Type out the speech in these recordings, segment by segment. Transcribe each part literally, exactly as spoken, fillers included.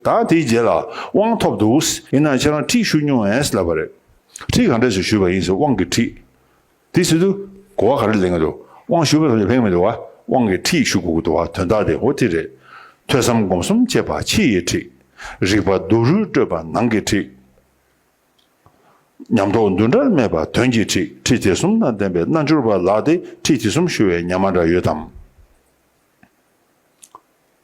ད་དེའི་རྗེས་ལ་དབང་ཐོབ་འདུག་ཡིན་ན་ཁྱེད་རང་ཁྲིད་ཞུ་མྱོང་ངས་ལབ་པ་རེད། ཁྲིད་གང་འདྲ་ཞིག་ཞུས་པ་ཡིན་ཟེར། དབང་གི་ཁྲིད། དེ་ཟེར་དུས་གོ་བ་ག་རེ་ལེན་གི་འདུག་དབང་ཞུས་པ་ཐམས་ཅད་ཕན་གི་མི་འདུག་བ། དབང་གི་ཁྲིད་ཞུ་དགོས་ཀྱི་འདུག་བ། དོན་དག་དེ་འོ་དེ་རེད། ཐོས་བསམ་སྒོམ་གསུམ་བྱེད་པ་ཕྱི་ཡི་ཁྲིད། རིག་པ་མདོ་རུས་སྤྲོད་པ་ནང་གི་ཁྲིད། ཉམས་རྟོགས་འདུ་འབྲལ་མེད་པ་དོན་གྱི་ཁྲིད། ཁྲིད་དེ་གསུམ་དང་ལྡན་པའི་རྣལ་འབྱོར་པ་ལགས་ཏེ། ཁྲིད་དེ་གསུམ་ཞུ་བའི་ཉམས་མ་འདྲ་ཡོད་དམ།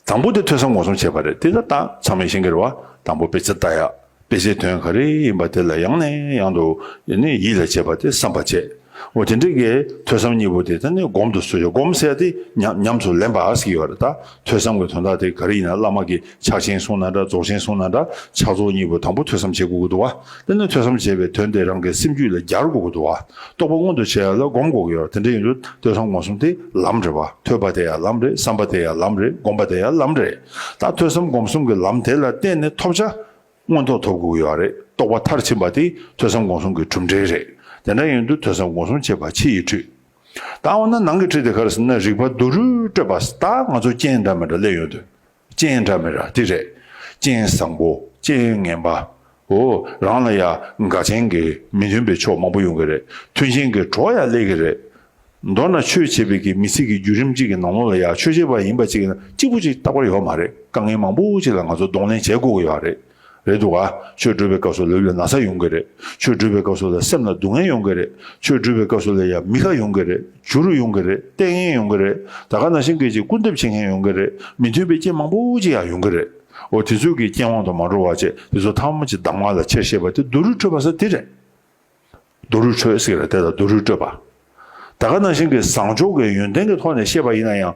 དང་པོ་དེ་ཐོས་བསམ་སྒོམ་གསུམ་བྱེད་པ་རེད། དེ་ལ་ད་ཚང་མས་ཤེས་ཀྱི་རེད་བ། དང་པོ་དཔེ་ཆ་ལྟ་ཡག་དཔེ་ཆའི་དོན་ག་རེ་ཡིན་པ་དེ་ལ་ཡང་ནས་ཡང་དུ་ནི་ཡིད་ལ་བྱེད་པ་དེ་བསམ་པ་བྱེད། འོ་དེ་འདྲ་གི་ཐོས་བསམ་གཉིས་པོ་དེ་ད་ནི་སྒོམ་དུ་གསོལ་ཡ། སྒོམ་ཟེར་ཡ་དེ་ཉམས་ཉམས་སུ་ལེན་པ་ཟེར་གྱི་ཡོད་རེད། ད་ཐོས་བསམ་གྱི་དོན་དག་དེ་ག་རེ་ཡིན་ན། བླ་མ་གི་ཕྱག་ཆེན་གསུངས་ན་འདྲ། རྫོགས་ཆེན་གསུངས་ན་འདྲ། ཕྱག་རྫོགས་གཉིས་པོ་དང་པོ་ཐོས་བསམ་བྱེད་དགོས་ཀྱི་འདུག་བ། དེ་ནས་ཐོས་བསམ་བྱས་པའི་དོན་དེ་རང་གི་སེམས་རྒྱུད་ལ་སྦྱར་དགོས་ཀྱི་འདུག་བ། རྟོགས་པ་མངོན་དུ་བྱེད་ཡ་ལ་སྒོམ་དགོས་ཀྱི་ཡོད། དེ་འདྲ་ཡིན་དུས་ཐོས་བསམ་སྒོམ་གསུམ་དེ་ལམ་རེད་བ། ཐོས་པ་དེ་ཡང་ལམ་རེད། བསམ་པ་དེ་ཡང་ལམ་རེད། སྒོམ་པ་དེ་ཡང་ལམ་རེད། ད་ཐོས་བསམ་སྒོམ་གསུམ་གྱི་ལམ་དེ་ལ་བརྟེན་ནས་ཐོབ་བྱ་མངོན་རྟོགས་ཐོབ་དགོས་ཀྱི་ཡོད་རེད། རྟོགས་པ་མཐར་ཕྱིན་པ་དེ་ཐོས་བསམ་སྒོམ་གསུམ་གྱི་གྲུབ་འབྲས་རེད། དེ་འདྲ་ཡིན་དུས་ཐོས་བསམ་སྒོམ་གསུམ་བྱེད་པ་ཕྱི་ཡི་ཁྲིད། ད་འོ་ན་ནང་གི་ཁྲིད་དེ་ག་རེ་ཟེར་ན། རིག་པ་མདོ་རུས་སྤྲོད་པ། ད་ང་ཚོ་རྐྱེན་འདྲ་མི་འདྲ་སླེབས་ཡོང་དུས། རྐྱེན་འདྲ་མི་འདྲ་དེ་རེད། རྐྱེན་བཟང་པོ། རྐྱེན་ངན་པ། འོ་རང་ལ་ཡ་འགལ་རྐྱེན་གྱི་མི་མཐུན་པའི་ཕྱོགས་མང་པོ་ཡོང་གི་རེད། མཐུན་རྐྱེན་གྱི་གྲོགས་ཡང་སླེབས་ཀྱི་རེད། མདོར་ན་ཆོས་བྱེད་པའི་གི་མི་ཚེ་གི་བརྒྱུད་རིམ་གཅིག་གི་ནང་ལོགས་ལ་ཡ་ཆོས་བྱེད་པ་ཡིན་པ་གཅིག་ཡིན་ན་གཅིག་པུ་གཅིག་རྟག་པར་ཡོད་མ་རེད། དཀའ་ངལ་མང་པོ་ཅིག་ལ་ང་ཚོ་གདོང་ལེན་བྱེད་དགོས་ཀྱི་ཡོད་རེད། རེད་འདུག་ག་ཆོས་སྒྲུབ་པའི་སྐབས་སུ་ལུས་ལ་ན་ཚ་ཡོང་གི་རེད། ཆོས་སྒྲུབ་པའི་སྐབས་སུ་ལ་སེམས་ལ་སྡུག་བསྔལ་ཡོང་གི་རེད། ཆོས་སྒྲུབ་པའི་སྐབས་སུ་ལ་ཡ་མི་ཁ་ཡོང་གི་རེད། འགྱུར་ཡོང་གི་རེད། ལྟས་ངན་ཡོང་གི་རེད། ད་ག་ནང་བཞིན་གྱི་ཅིག་སྐུར་འདེབས་བྱེད་མཁན་ཡོང་གི་རེད། མི་མཐུན་པའི་རྐྱེན་མང་པོ་ཅིག་ཡང་ཡོང་གི་རེད། འོ་དེ་ཚོའི་གི་རྐྱེན་དབང་དུ་མ་འགྲོ་བ་བྱས། དེ་ཚོ་ཐམས་ཅད་གདམས་ངག་ལ་འཁྱེར་ཤེས་པ་དེ་མདོ་རུས་སྤྲོད་པ་ཟེར་དེ་རེད། མདོ་རུས་སྤྲོད་ཟེར་གྱི་རེད། དེ་ལ་མདོ་རུས་སྤྲོད་པ། ད་ག་ནང་བཞིན་གྱི་བཟང་ཕྱོགས་ཀྱི་ཡོན་ཏན་གྱི་ཐོག་ནས་བཤད་པ་ཡིན་ན་ཡང་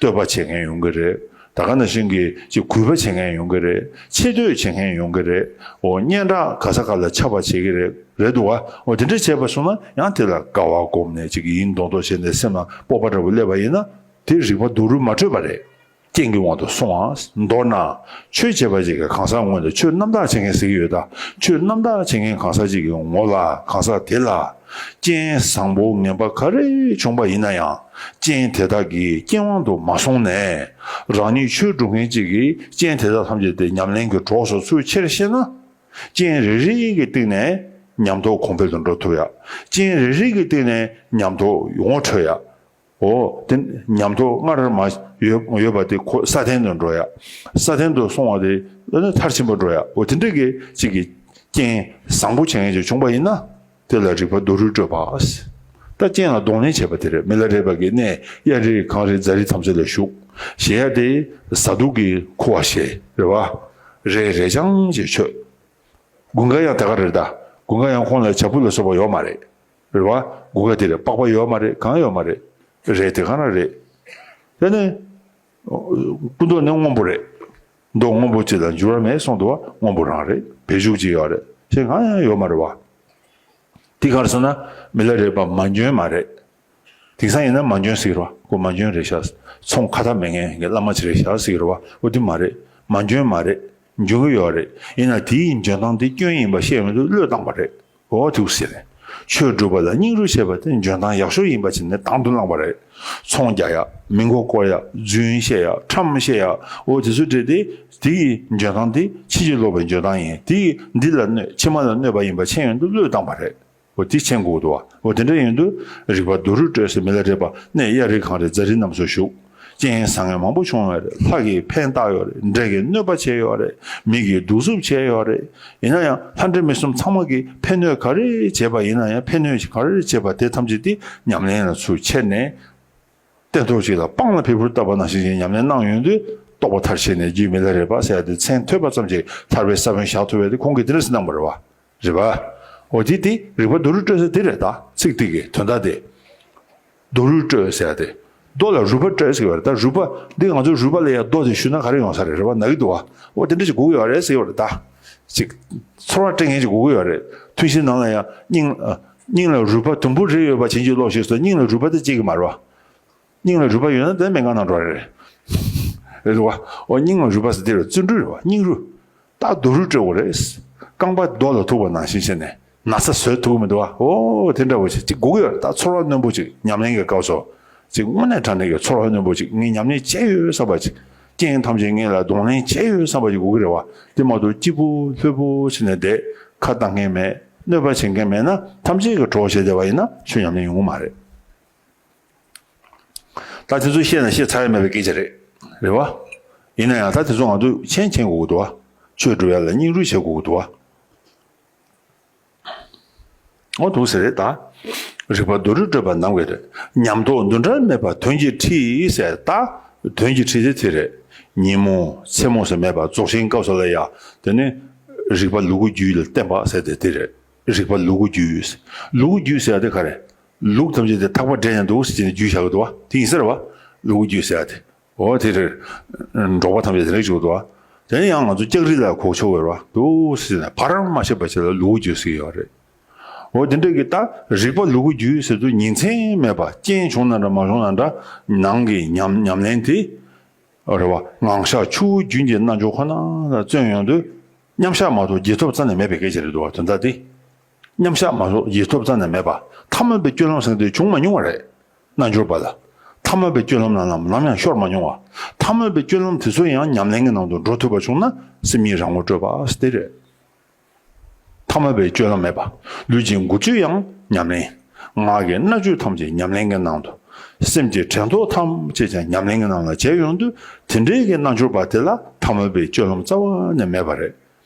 བསྟོད་པ་བྱེད་མཁན་ཡོང་གི་རེད། ད་ག་ནང་བཞིན་གྱི་ཅིག་གུས་པ་བྱེད་མཁན་ཡོང་གི་རེད། ཆེ་བསྟོད་བྱེད་མཁན་ཡོང་གི་རེད། འོ་སྙན་གྲགས་ག་ས་ག་ལ་ཁྱབ་པ་བྱེད་ཀྱི་རེད། རེད་འདུག་བ། འོ་དེ་འདྲ་བྱས་པ་སོང་ན་ཡང་དེ་ལ་དགའ་བ་བསྒོམས་ནས་ཅིག་ཡིད་མདོག་མདོག་བྱས་ནས་སེམས་ལ་སྤོབས་པ་འདྲ་པོ་སླེབས་པ་ཡིན་ན་དེ་རིག་པ་མདོ་རུས་མ་སྤྲོད་པ་རེད། རྐྱེན་གྱི་དབང་དུ་སོང་བ། མདོར་ན། ཆོས་བྱེད་པ་ཅིག་གི་གང་ཟག་ངོས་ནས། ཆོས་རྣམ་དག་བྱེད་མཁན་ཟེར་གྱི་ཡོད་ད། ཆོས་རྣམ་དག་བྱེད་མཁན་གང་ཟག་ཅིག་གི་ངོ་ལ། གང་ཟག་དེ་ལ། རྐྱེན་བཟང་པོ་ངན་པ་ག་རེ་བྱུང་པ་ཡིན་ན་ཡང་། རྐྱེན་དེ་དག་གི་རྐྱེན་དབང་དུ་མ་སོང་ནས། རང་ཉིད་ཆོས་སྒྲུབ་མཁན་ཅིག་གིས་རྐྱེན་དེ་དག་ཐམས་ཅད་དེ་ཉམས་ལེན་གྱི་གྲོགས་སུ་ཚུར་ཁྱེར་ཤེས་ན། རྐྱེན་རེ་རེ་གི་སྟེང་ནས་ཉམས་རྟོགས་གོང་འཕེལ་དུ་འགྲོ་ཐུབ་ཡ། རྐྱེན་རེ་རེ་གི་སྟེང་ནས་ཉམས་རྟོགས་ངོ་འཕྲོད་ཡ། འོ་དེ་ཉམས་རྟོགས་སྔར་མ་ཡོད་ཡོད་པ་དེ་ཁོ་སྲ་བརྟན་དུ་འགྲོ་ཡ། སྲ་བརྟན་དུ་སོང་བ་དེ་ཨ་ནི་མཐར་ཕྱིན་པར་འགྲོ་ཡ། འོ་དེ་འདྲ་གི་ཅིག་གི་རྐྱེན་བཟང་པོ་བྱེད་མཁན་ཅིག་བྱུང་པ་ཡིན་ན། དེ་ལ་རིག་པ་མདོ་རུས་སྤྲོད་པ། ད་རྐྱེན་ལ་གདོང་ལེན་བྱེད་པ་དེ་རེད། མི་ལ་རས་པ་གི་གནས་གཡའ་རི་གངས་རི་རྫ་རི་ཐམས་ཅད་ལ་བཞུགས། གཞལ་ཡས་དེ་བཟའ་དུག་གི་ཁུ་བ་བཞེས་རེད་བ། རས་རས་རྐྱང་ཅིག་མཆོད། དགུན་ཁ་ཡང་དེ་ག་རེད་ད། དགུན་ཁ་ཡང་ཁོང་ལ་བྱ་སྤུ་ལ་སོགས་པ་ཡོད་མ་རེད། རེད་བ། དགུན་ཁ་དེ་རེད། པགས་པ་ཡོད་མ་རེད། གང་ཡོད་མ་རེད། རས་དེ་ག་རང་རེད། དེ་ནས་སྐུ་མདོག་ནི་སྔོན་པོ་རེད། མདོག་སྔོན་པོ་ཅིག་ལ་འགྱུར་བ་མེད་གསུངས་འདུག་བ། སྔོན་པོ་རང་རེད། བེ་ཤུག་ཅིག་ཡོད་རེད། ཞེས་གང་ཡང་ཡོད་མ་རེད་བ། དེ་ག་རེ་ཟེར་ན་མི་ལ་རས་པ་མ་འཇོན་མ་རེད། དེང་སང་ཡིན་ན་མ་འཇོན་ཟེར་གི་རེད་བ། ཁོ་མ་འཇོན་རེད་ཤག་ཚོང་ཁ་ཐག་མེད་མཁན་གྱི་བླ་མ་ཅིག་རེད་ཤག་ཟེར་གི་རེད་བ། འོ་དེ་མ་རེད། མ་འཇོན་མ་རེད། འཇོན་གི་ཡོད་རེད། ཡིན་ན་དེའི་འཇོན་ཐང་དེ་སྐྱོན་ཡིན་པ་ཤེས་མི་འདུག་བློས་བཏང་བ་རེད། འོ་དེ་ཟེར་ནས། ཆོས་སྒྲུབ་པ་ལ་སྙིང་རུས་བྱས་པ་དེ་འཇོན་ཐང་ཡག་ཤོས་ཡིན་པ་བྱས་ནས་དང་དུ་བླངས་པ་རེད། ཚོང་རྒྱག་ཡ། མི་མགོ་སྐོར་ཡ། རྫུན་བཤད་ཡ། ཁྲམ་བཤད་ཡ། འོ་དེ་ཚོ་འདྲ་དེ། དེ་ཡི་འཇོན་ཐང་དེ་ཕྱི་ཕྱིར་ལོག་པའི་འཇོན་ཐང་ཡིན། དེ་ཡི་འདི་ལ་གནོད། ཕྱི་མ་ལ་གནོད་པ་ཡིན་པ་ཤེས་ཡོང་དུས་བློས་བཏང་བ་རེད། འོ་དེ་མཁྱེན་དགོས་འདུག་བ། འོ་དེ་འདྲ་ཡིན་དུས་རིག་པ་མདོ་རུས་སྤྲོད་ཟེར། མི་ལ་རས་པ་གནས་གཡའ་རི་གངས་རི་རྫ་རི་རྣམས་སུ་བཞུགས། རྐྱེན་བཟང་ངན་མང་པོ་བྱུང་ཡོད་རེད། ལྷ་གིས་ཕན་བཏགས་ཡོད་རེད། འདྲེ་གིས་གནོད་པ་བྱས་ཡོད་རེད། མི་གིས་གདུག་རྩུབ་བྱས་ཡོད་རེད། ཡིན་ན་ཡང་ལྷ་འདྲེ་མི་གསུམ་ཚང་མ་གིས་ཕན་གནོད་ག་རེ་བྱས་པ་ཡིན་ན་ཡང་། ཕན་གནོད་ག་རེ་བྱས་པ་དེ་ཐམས་ཅད་དེ་ཉམས་ལེན་ལ་ཚུར་ཁྱེར་ནས། སྟན་ཐོག་ཅིག་ལ་སྤང་ལ་བལ་ཕུར་བཏབ་པ་ནང་བཞིན་ཅིག་ཉམས་ལེན་གནང་ཡོང་དུས། རྟོགས་པ་མཐར་ཕྱིན་ནས་རྒྱུད་མི་ལ་རས་པ་ཟེར་ཡ་དེ་མཚན་ཐོས་པ་ཙམ་གྱིས་ཐར་པའི་ས་བོན་བཞག་ཐུབ་པ་དེ་ཁོང་གིས་དེ་འདྲ་ཟེར་གནང་བ་རེད་བ། རེད་བ། འོ་དེ་དེ་རིག་པ་མདོ་རུས་སྤྲོད་ཟེར་དེ་རེད་ད། ཚིག་དེ་གི་དོན་དག་དེ། མདོ་རུས་སྤྲོད་ཟེར་ཡ་དེ། མདོ་ལ་རུས་པ་སྤྲོད་ཟེར་བ་རེད་ད། རུས་པ་འདི་ང་ཚོ་རུས་པ་ལ་ཡ་མདོ་དེ་ཞུས་ན་ག་རེ་ཡོང་ས་རེད། རེད་བ། ན་གི་འདུག་བ། འོ་དེ་འདྲ་ཞིག་དགོས་ཀྱི་ཡོད་རེད་ཟེར་བ་རེད་ད། ཅིག་ཚོར་བ་སྤྲད་མཁན་ཞིག་དགོས་ཀྱི་ཡོད་རེད། ཐུན་བཞིའི་ནང་ལ་ཡང་སྙིང་། སྙིང་ལ་རུས་པ་དུམ་བུ་རེ་ཡོད་པ་བྱིན་གྱིས་རློབས་ཞེས་སོ། སྙིང་ལ་རུས་པ་དེ་སྐྱེ་གི་མ་རེད་བ། སྙིང་ལ་རུས་པ་ཡོད་ན་དེ་སྨན་ཁང་ནང་འགྲོ་རེད། རེད་བ། འོ་སྙིང་ལ་རུས་པ་ཟེར་དེ་རེད། བརྩོན་འགྲུས་རེད་བ། སྙིང་རུས། ད་མདོ་རུས་སྤྲོད་དགོས་རེད། རྐང་པ་རྡོ་ལ་ཐུག་པ་ནང་བཞིན་བྱས་ནས་ན་ཚ་བཟོད་ཐུབ་ཀྱི་མི་འདུག་བ། འོ་དེ་འདྲ་བོ་ཞིག་ཅིག་དགོས་ཀྱི་ཡོད་རེད། ད་ཚོར་བ་རྣོན་པོ་ཅིག་ཉམས་ལེན་གྱི་སྐབས་སུ་ཅིག་དངོས་གནས་དྲང་གནས་ཀྱི་ཚོར་བ་རྣོན་པོ་ཅིག་ངས་ཉམས་ལེན་བྱས་ཡོད་བསམ་པ་ཅིག་རྐྱེན་ཐམས་ཅད་ངེད་ལ་གདོང་ལེན་བྱས་ཡོད་བསམ་པ་ཞིག་དགོས་ཀྱི་རེད་བ། དེ་མ་གཏོགས་སྐྱིད་པོ་ལྷོད་པོ་བྱས་ནས་བསྡད། ཁ་བཏང་མཁན་མེད། གནོད་པ་བྱེད་མཁན་མེད་ན། ཐམས་ཅད་ཀྱི་གྲོགས་བྱས་བསྡད་པ་ཡིན་ན་ཆོས་ཉམས་ལེན་ཡོང་གི་མ་རེད། ད་དེ་ཚོ་བཤད་ན་བཤད་ཚར་ཡ་མེད་པའི་སྐད་ཆ་རེད། རེད་བ། ཡིན་ན་ཡང་ད་དེ་ཚོ་ང་ཚོས་མཁྱེན་མཁྱེན་དགོས་ཀྱི་འདུག་བ། ཆོས་སྒྲུབ་ཡ་ལ་སྙིང་རུས་བྱེད་དགོས་ཀྱི་འདུག་བ། འོ་འདུག་ཟེར་རེད་ད། རིག་པ་མདོ་རུ་སྤྲོས་པ་ནམ་མཁའི་རེད། ཉམས་རྟོགས་འདུ་འབྲལ་མེད་པ་དོན་གྱི་ཁྲིད་ཟེར་ད། དོན་གྱི་ཁྲིད་དེ་དེ་རེད། ཉིན་མོ་མཚན་མོ་ཟེར་མེད་པ་རྫོགས་ཆེན་སྐབས་སུ་ལ་ཡ། དེ་ནི་རིག་པ་ལུ་གུ་རྒྱུད་ལ་བརྟེན་པ་ཟེར་དེ་དེ་རེད། རིག་པ་ལུ་གུ་རྒྱུད། ལུ་གུ་རྒྱུད་ཟེར་ཡ་དེ་ག་རེད། ལུག་ཐམས་ཅད་དེ་ཐག་པ་འདྲེན་ཡང་འདུག་ཟེར་གྱི་ནས་རྒྱུས་བཞག་གི་འདུག་བ། དེ་ཡིན་ཟེར་བ། ལུག་རྒྱུས་ཟེར་ཡ་དེ། འོ་དེ་རེད། འབྲོག་པ་ཐམས་ཅད་དེ་རེད་བྱུང་འདུག་བ། དེ་ནས་ཡང་ང་ཚོ་ལྕགས་རི་ལ་གོག་ཆོག་བར་བ་འདུག་ཟེར་ནས་བར་མ་ཆད་པ་ཞིག་ལ་ལུག་རྒྱུས་ཟེར་གྱི་ཡོད་རེད། འོ་དེ་འདྲ་གི་ད་རིག་པ་ལུག་རྒྱུས་ཟེར་དུས་ཉིན་མཚན་མེད་པ་རྐྱེན་བྱུང་ན་འདྲ་མ་བྱུང་ན་འདྲ། ནང་གི་ཉམས་ཉམས་ལེན་དེ། རེད་བ། ངང་བཞག་ཆུ་བོ་རྒྱུན་གྱི་རྣལ་འབྱོར་ཁོ་ན་ལ་བརྩོན་ཡོང་དུས། མཉམ་བཞག་མ་གཏོགས་རྗེས་ཐོབ་རྩ་ནས་མེད་པའི་སྐད་ཆ་རེད་འདུག་བ། དོན་དག་དེ། མཉམ་བཞག་མ་གཏོགས་རྗེས་ཐོབ་རྩ་ནས་མེད་པ། ཐ་མལ་པའི་སྤྱོད་ལམ་ཟེར་དེ་བྱུང་མ་མྱོང་བ་རེད། རྣལ་འབྱོར་པ་ལ། ཐ་མལ་པའི་སྤྱོད་ལམ་ནང་ལ་ནམ་ཡང་ཤོར་མ་མྱོང་བ། ཐ་མལ་པའི་སྤྱོད་ལམ་དེ་ཚོ་ཡང་ཉམས་ལེན་གྱི་ནང་དུ་འགྲོ་ཐུབ་པ་བྱུང་ན་སེམས་ཉིད་རང་ངོ་སྤྲོད་པ་ཟེར་དེ་རེད། ཐ་མལ་པའི་སྤྱོད་ལམ་མེད་པ། ལུས་ཀྱི་འགུལ་སྐྱོད་ཡང་ཉམས་ལེན། ངག་གི་སྨྲ་བརྗོད་ཐམས་ཅད་ཉམས་ལེན་གྱི་ནང་དུ། སེམས་ཀྱི་དྲན་རྟོག་ཐམས་ཅད་ཀྱང་ཉམས་ལེན་གྱི་ནང་ལ་བྱས་ཡོང་དུས། དེ་འདྲའི་གི་རྣལ་འབྱོར་པ་དེ་ལ་ཐ་མལ་པའི་སྤྱོད་ལམ་རྩ་བ་ནས་མེད་པ་རེད།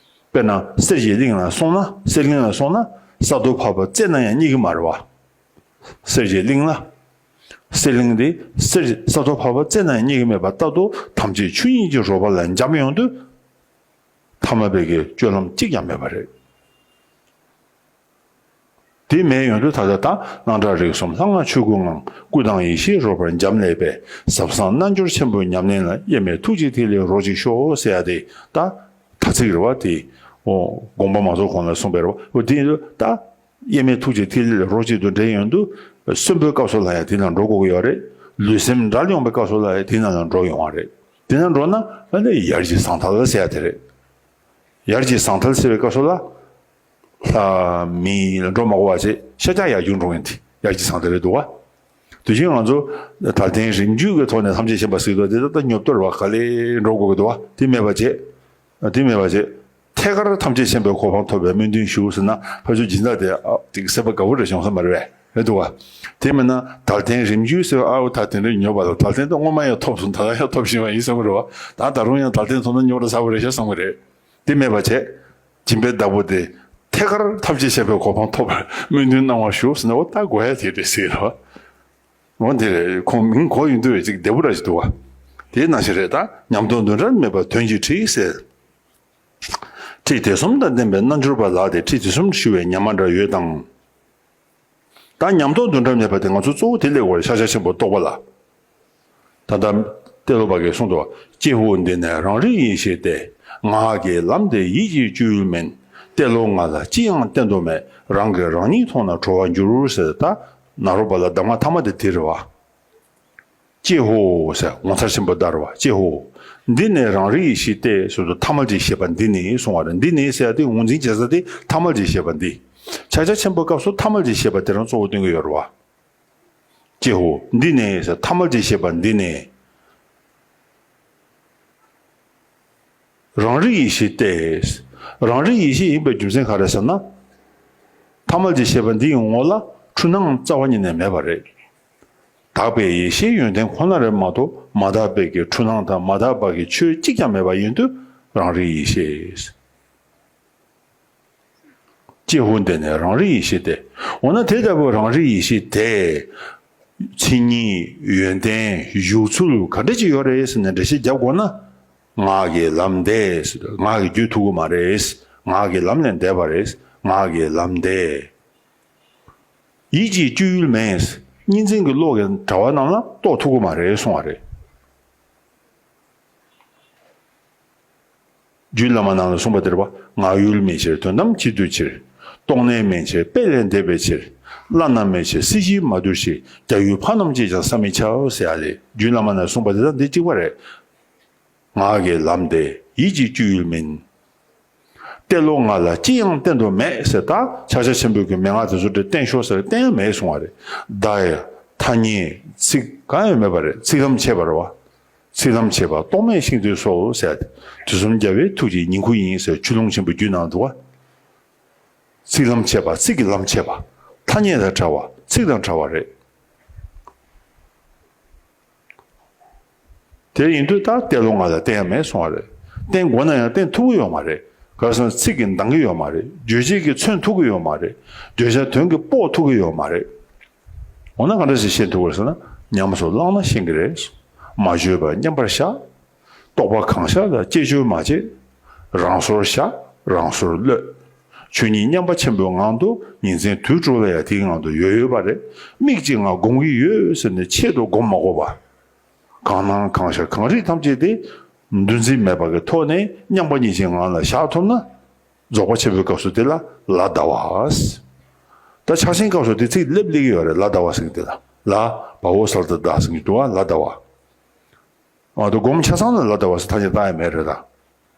དཔེར་ན་གསེར་གྱི་གླིང་ལ་སོང་ན། གསེར་གླིང་ལ་སོང་ན་ས་རྡོ་ཕབ་པ་རྩེ་ན་ཡང་རྙེད་ཀྱི་མ་རེད་བ། གསེར་གྱི་གླིང་ལ། གསེར་གླིང་དེ་གསེར་ས་རྡོ་ཕབ་པ་རྩེ་ན་ཡང་རྙེད་ཀྱི་མེད་པ་ལྟར་དུ། ཐམས་ཅད་ཆོས་ཉིད་ཀྱི་རོལ་པ་ལ་འབྱམས་ཡོང་དུས། ཐ་མལ་པའི་གི་སྤྱོད་ལམ་གཅིག་ཀྱང་མེད་པ་རེད། དེ་མེད་ཡོང་དུས་ད་ལྟ་ད་སྣང་གྲགས་རིག་གསུམ་ལྷ་སྔགས་ཆོས་སྐུའི་ངང་། སྐུ་དང་ཡེ་ཤེས་རོལ་པར་འབྱམས་ལས་པའི། ཟབ་གསང་རྣལ་འབྱོར་ཆེན་པོའི་ཉམས་ལེན་ལ། དབྱེར་མེད་ཐུགས་རྗེའི་ཐིག་ལེ་རོ་གཅིག་ཤོག་ཟེར་ཡ་དེ་ད་ད་ཚིག་རེད་བ། དེ་འོ་དགོངས་པ་མ་རྫོགས་གོང་ལ་གསུངས་པའི་རེད་བ། འོ་དེ་ཡིན་དུས་ད། དབྱེར་མེད་ཐུགས་རྗེའི་ཐིག་ལེ་ལ་རོ་གཅིག་ཏུ་འདྲེས་ཡོང་དུས། གསོན་པོའི་སྐབས་སུ་ལ་ཡང་དེ་ནང་འགྲོ་དགོས་ཀྱི་ཡོད་རེད། ལུས་སེམས་འབྲལ་ཡོང་པའི་སྐབས་སུ་ལ་ཡང་དེ་ནང་ལ་འགྲོ་ཡོང་བ་རེད། དེ་ནང་འགྲོ་ན་ཨ་ནི་ཡར་གྱི་ཟང་ཐལ་ཟེར་ཡ་དེ་རེད། ཡར་གྱི་ཟང་ཐལ་ཟེར་བའི་སྐབས་སུ་ལ། ལྷ་མི་ལ་འགྲོ་མ་དགོས་པ་བྱས་ཤ་ཆག་ཡར་རྒྱུག་འགྲོ་མཁན་དེ་ཡར་གྱི་ཟང་ཐལ་རེད་འདུག་བ། དེ་བཞིན་ང་ཚོ་དལ་རྟེན་རིམ་བརྒྱུད་ཀྱི་ཐོག་ནས་ཐམས་ཅད་མཁྱེན་པ་ཟེར་གྱི་འདུག་དེ་ད་ལྟ་ཉོབ་ཏོ་རེད་བ། ག་ལེར་འགྲོ་དགོས་ཀྱི་འདུག་བ། དེ་མེད་པ་བྱས། དེ་མེད་པ་བྱས། ཐད་ཀར་ཐམས་ཅད་མཁྱེན་པའི་གོ་འཕང་ཐོབ་པའི་སྨོན་འདུན་ཞུ་ཟེར་ན་ཕལ་ཆེར་སྦྱིན་བདག་དེ་ཨ་ཅིག་སེམས་པ་དགའ་པོ་རེ་བྱུང་ས་མ་རེད་པས། རེད་འདུག་བ། དེ་མིན་ན་དལ་རྟེན་རིམ་བརྒྱུད་ཟེར་བ་ཨ་འོ་ད་དེ་འདྲའི་ཉོབ་པ་ལ། དལ་རྟེན་དེ་སྔོན་མ་ཡང་ཐོབ་སོང་། ད་ལྟ་ཡང་ཐོབ་བཞིན་པ་ཡིན་བསམ་གི་རེད་བ། ད་ད་རུང་ཡང་དལ་རྟེན་ཐོབ་ན་ཉོབ་རེ་ཚ་པོ་རེད་ཤག་བསམ་གི་རེད། དེ་མེད་པ་བྱས། སྦྱིན་པའི་བདག་པོ་དེ་ཐད་ཀར་ཐམས་ཅད་མཁྱེན་པའི་གོ་འཕང་ཐོབ་པར་སྨོན་འདུན་གནང་བ་ཞུ་ཟེར་ན་འོ་ད་དགོས་ཡ་དེ་རེད་ཟེར་གི་རེད་བ། འོ་འདི་རེད། ཁོང་མིང་གོ་ཡོང་དུས་ཅིག་བདེ་པོ་ར་ཞིག་འདུག་བ། དེའི་ནང་བཞིན་རེད། ད་ཉམས་རྟོགས་འདུ་འབྲལ་མེད་པ་དོན་གྱི་ཁྲིད་ཟེར། ཁྲིད་དེ་གསུམ་དང་ལྡན་པའི་རྣལ་འབྱོར་པ་ལ་དེ་ཁྲིད་དེ་གསུམ་ཞུ་བའི་ཉམས་མ་འདྲ་ཡོད་དང་། ད་ཉམས་རྟོགས་འདུ་འབྲལ་མེད་པ་དེ་ང་ཚོ་གཙོ་བོ་དེ་སླེབས་པ་རེད། ཤཱཀྱ་ཆེན་པོ་རྟོགས་པ་ལ། ད་ལྟ་ཏེ་ལོ་པ་གིས་གསུངས་འདུག། ཀྱེ་ཧོ། འདི་ནི་རང་རིག་ཡེ་ཤེས་ཏེ། ངག་གི་ལམ་དེ་ཡིད་ཀྱི་སྤྱོད་ཡུལ་མིན། ཏེ་ལོ་ང་ལ་ཅི་ཡང་བསྟན་དུ་མེད། རང་གིས་རང་ཉིད་མཐོང་ན་གྲོལ་བར་འགྱུར་ཟེར། ད་ནཱ་རོ་པ་ལ་གདམས་ངག་ཐ་མ་དེ་དེ་རེད་བ། ཀྱེ་ཧོ་ཟེར་ངོ་མཚར་ཆེན་པོ་བརྡར་བ། ཀྱེ་ཧོ། འདི་ནི་རང་རིག་ཡེ་ཤེས་ཏེ་ཟེར་དུས་ཐ་མལ་གྱི་ཤེས་པ་འདི་ནི་གསུང་བ་རེད། འདི་ནི་ཟེར་ཡ་དེ་ངོས་འཛིན་བྱེད་ས་དེ་ཐ་མལ་གྱི་ཤེས་པ་འདི། ཕྱག་རྒྱ་ཆེན་པོའི་སྐབས་སུ་ཐ་མལ་གྱི་ཤེས་པ་དེ་རང་གཙོ་བོ་སྟོན་གྱི་ཡོད་རེད་བ། ཀྱེ་ཧོ། འདི་ནི་ཟེར་ཐ་མལ་གྱི་ཤེས་པ་འདི་ནི། རང་རིག་ཡེ་ཤེས་ཏེ། རང་རིག་ཡེ་ཤེས་ཡིན་པའི་རྒྱུ་མཚན་ག་རེ་ཟེར་ན། ཐ་མལ་གྱི་ཤེས་པ་འདི་ཡི་ངོ་ལ་འཁྲུལ་སྣང་རྩ་བ་ཉིད་ནས་མེད་པ་རེད། དག་པའི་ཡེ་ཤེས་ཡོན་ཏན་ཁོ་ན་རེད་མ་གཏོགས་མ་དག་པའི་གི་འཁྲུལ་སྣང་དང་མ་དག་པ་གི་ཆོས་གཅིག་ཀྱང་མེད་པ་ཡིན་དུས་རང་རིག་ཡེ་ཤེས། ཀྱེ་ཧོ། འདི་ནི་རང་རིག་ཡེ་ཤེས་ཏེ། འོ་ན་དེ་ལྟ་བུའི་རང་རིག་ཡེ་ཤེས་དེ། མཚན་ཉིད། ཡོན་ཏན། བཞུགས་ཚུལ་ག་འདྲ་ཅིག་ཡོད་རེད་ཟེར་ནས་འགྲེལ་བཤད་རྒྱབ་དགོས་ན། ངག་གི་ལམ་འདས། ངག་གི་རྒྱུད་ཐུག་གི་མ་རེད། ངག་གི་ལམ་ལས་འདས་པ་རེད། ངག་གི་ལམ་འདས། ཡིད་ཀྱི་སྤྱོད་ཡུལ་མིན། གཉིས་འཛིན་གྱི་བློ་གི་དྲ་བ་རྣམས་ལ་རྟོགས་ཐུབ་ཀྱི་མ་རེད་གསུང་བ་རེད། རྒྱུད་བླ་མ་རྣམས་ལ་གསུངས་པ་དེ་རེད་བ། ངག་ཡུལ་མིན་ཕྱིར་དོན་དམ་གྱི་འདུ་ཕྱིར། རྟོག་གནས་མིན་ཕྱིར་དཔེ་ལས་འདས་པའི་ཕྱིར། བླ་ན་མེད་ཕྱིར་སྲིད་ཞིའི་མ་འདུ་ཞིང་། རྒྱ་ཡུལ་འཕགས་རྣམས་ཀྱིས་ཀྱང་བསམ་མི་ཁྱབ་ཟེར་ཡ་ལས། རྒྱུད་བླ་མ་རྣམས་གསུངས་པ་དེ་དང་འདི་གཅིག་པ་རེད། ངག་གི་ལམ་འདས་ཡིད་ཀྱི་སྤྱོད་ཡུལ་མིན། ཏེ་ལོ་ང་ལ་ཅི་ཡང་བསྟན་དུ་མེད་ཟེར། ད་ཕྱག་རྒྱ་ཆེན་པོའི་གི་མན་ངག་དེ་ཚོ་དེ་བསྟན་ཤོག་ཟེར་བསྟན་ཡ་མེད་གསུང་བ་རེད། བརྡ་ཡི་ཐ་སྙད་ཚིག་གང་ཡང་མེད་པ་རེད། ཚིག་ལམ་ཆད་པ་རེད་བ། ཚིག་ལམ་ཕྱེད་པ་རྟོག་མེད་ཤིང་རྟའི་སྲོལ་ཟེར་ཏེ། དུས་གསུམ་རྒྱལ་བའི་ཐུགས་ཀྱི་ཉིང་ཁུ་ཡིན་ཟེར་ཆོས་ལུང་ཆེན་པོ་བརྒྱུད་གནང་འདུག་བ། ཚིག་ལམ་ཕྱེད་པ། ཚིག་གི་ལམ་ཕྱེད་པ། ཐ་སྙད་དང་བྲལ་བ། ཚིག་དང་བྲལ་བ་རེད། དེ་ཡིན་དུས་ད་ལྟ་ལོ་ང་ལ་བསྟན་ཡ་མེད་གསུང་བ་རེད། བསྟན་དགོས་ན་ཡང་བསྟན་ཐུབ་ཀྱི་ཡོད་མ་རེད། ག་རེ་ཟེར་ན་ཚིག་གིས་འདང་གི་ཡོད་མ་རེད། རྗོད་བྱེད་ཀྱིས་མཚོན་ཐུབ་ཀྱི་ཡོད་མ་རེད། བརྗོད་བྱ་དོན་གྱིས་དཔོག་ཐུབ་ཀྱི་ཡོད་མ་རེད། འོ་ན་ག་འདྲ་ཞིག་ཤེས་ཐུབ་ཀྱི་རེད་ཟེར་ན། ཉམས་སུ་བླངས་ན་ཤེས་ཀྱི་རེད། མ་བརྗོད་པར་མཉམ་པར་བཞག་རྟོག་པ་གང་ཤར་ལ་བཅས་བརྗོད་མ་བྱེད། རང་སོར་བཞག་རང་སོར་གློད། ཆོས་ཉིད་མཉམ་པ་ཆེན་པོའི་ངང་དུ་ཉིན་མཚན་དུས་དྲུག་ལ་ཡང་དེའི་ངང་དུ་ཡོད་ཡོད་པ་རེད། མིག་གཅིག་ང་སྒོམ་གྱི་ཡོད་ཟེར་ནས་ཆེད་དུ་སྒོམ་མ་དགོས་པ། གང་སྣང་གང་ཤར་གང་རིག་ཐམས་ཅད་དེ་འདུ་འཛི་མེད་པ་གི་ཐོག་ནས་མཉམ་པ་ཉིད་ཀྱི་ངང་ལ་བཞག་ཐུབ་ན། རྫོགས་པ་ཆེན་པོའི་སྐབས་སུ་དེ་ལ་ལ་ཟླ་བ། ད་ཕྱག་ཆེན་སྐབས་སུ་དེ་ཚིག་སླེབས་སླེབས་ཀྱི་ཡོད་རེད། ལ་ཟླ་བ་ཟེར་གྱི་དེ་ལ། ལ་བ་འོ་ཟ་ལ་ད་ཟླ་ཟེར་གྱི་འདུག་བ། ལ་ཟླ་བ། ང་ཚོ་སྒོམ་ཆ་ཚང་ལ་ལ་ཟླ་བ་ཟེར་ཐ་སྙད་བཏགས་ཡ་མེད་རེད་ད།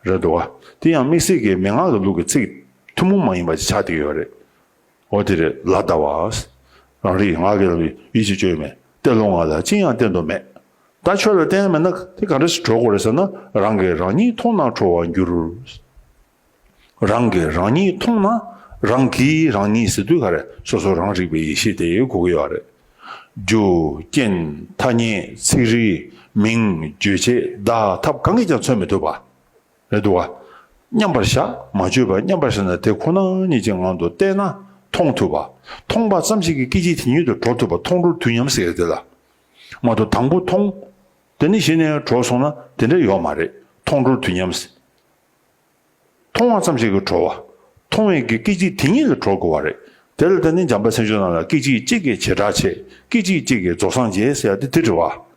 རེད་འདུག་བ། དེ་ཡང་དམིགས་བསལ་གྱི་མན་ངག་གི་ལུགས་ཀྱི་ཚིག་ཐུན་མོང་མ་ཡིན་པ་ཅིག་ཆགས་བསྡད་ཡོད་རེད། འོ་དེ་རེད། ལ་ཟླ་བ། རང་རིག་ངག་གི་ལམ་ཡིད་ཀྱིས་བཅོས་མེད། གཏེར་ལོ་ང་ལ་ཅི་ཡང་བསྟན་དུ་མེད། ད་ཁྱོད་ལ་བསྟན་ཡ་མེད་ན་དེ་ག་འདྲ་ཞིག་གྲོལ་དགོས་རེད་ཟེར་ན། རང་གིས་རང་ཉིད་མཐོང་ན་གྲོལ་བར་འགྱུར། རང་གིས་རང་ཉིད་མཐོང་ན། རང་གིས་རང་ཉིད་ཟེར་དུས་ག་རེ། སོ་སོ་རང་རིག་པའི་ཡེ་ཤེས་དེ་གོ་གི་ཡོད་རེད། རྒྱུ་རྐྱེན་ཐ་སྙད་ཚིག་རིས་མིང་རྗོད་བྱེད་བརྡ་ཐབས་གང་གིས་ཀྱང་མཚོན་མི་ཐུབ་པ་རེད་འདུག་བ། མཉམ་པར་བཞག་མ་བཅོས་པར་མཉམ་པར་བཞག་ན་དེ་ཁོ་ན་ཉིད་ཀྱི་ངང་དུ་བལྟས་ན་མཐོང་ཐུབ་པ། མཐོང་བ་ཙམ་ཞིག་གིས་སྐད་ཅིག་དེ་ཉིད་དུ་གྲོལ་ཐུབ་པ། མཐོང་གྲོལ་དུས་མཉམ་ཟེར་ཡ་དེ་ལ། མ་གཏོགས་དང་པོ་མཐོང་། དེ་ནས་གཞི་ནས་གྲོལ་སོང་ན་དེ་འདྲ་ཡོད་མ་རེད། མཐོང་གྲོལ་དུས་མཉམ་ཟེར། མཐོང་བ་ཙམ་ཞིག་གིས་གྲོལ་བ། མཐོང་བའི་གི་སྐད་ཅིག་དེ་ཉིད་ལ་གྲོལ་དགོས་པ་རེད། དེ་ལ་བརྟེན་ནས་འཇམ་དཔལ་མཚན་བརྗོད་ནང་ལ་སྐད་ཅིག་གཅིག་གིས་བྱེ་བྲག་ཕྱེད། སྐད་ཅིག་གཅིག་གིས་རྫོགས་སངས་རྒྱས་ཟེར་ཡ་དེ་དེ་རེད་བ།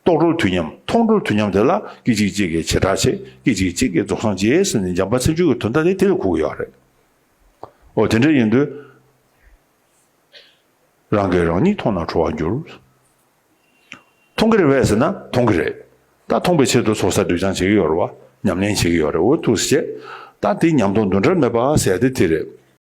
རྟོག་གྲོལ་དུས་མཉམ། མཐོང་གྲོལ་དུས་མཉམ་དེ་ལ་སྐད་ཅིག་གཅིག་གིས་བྱེ་བྲག་ཕྱེད། སྐད་ཅིག་གཅིག་གིས་རྫོགས་སངས་རྒྱས་ཟེར་ནས་འཇམ་དཔལ་མཚན་བརྗོད་ཀྱི་དོན་དག་དེ་དེ་ལ་གོ་གི་ཡོད་རེད། འོ་དེ་འདྲ་ཡིན་དུས། རང་གིས་རང་ཉིད་མཐོང་ན་གྲོལ་བར་འགྱུར། མཐོང་གི་རེད་པས་ཟེར་ན་མཐོང་གི་རེད། ད་མཐོང་བའི་ཆེད་དུ་ཚོགས་བསགས་སྒྲིབ་སྦྱང་བྱེད་ཀྱི་ཡོད་རེད་བ། ཉམས་ལེན་བྱེད་ཀྱི་ཡོད་རེད། འོ་ཐུགས་རྗེ་ཆེ། ད་དེ་ཉམས་རྟོགས་འདུ་འབྲལ་མེད་པ་ཟེར་ཡ་དེ་དེ་རེད།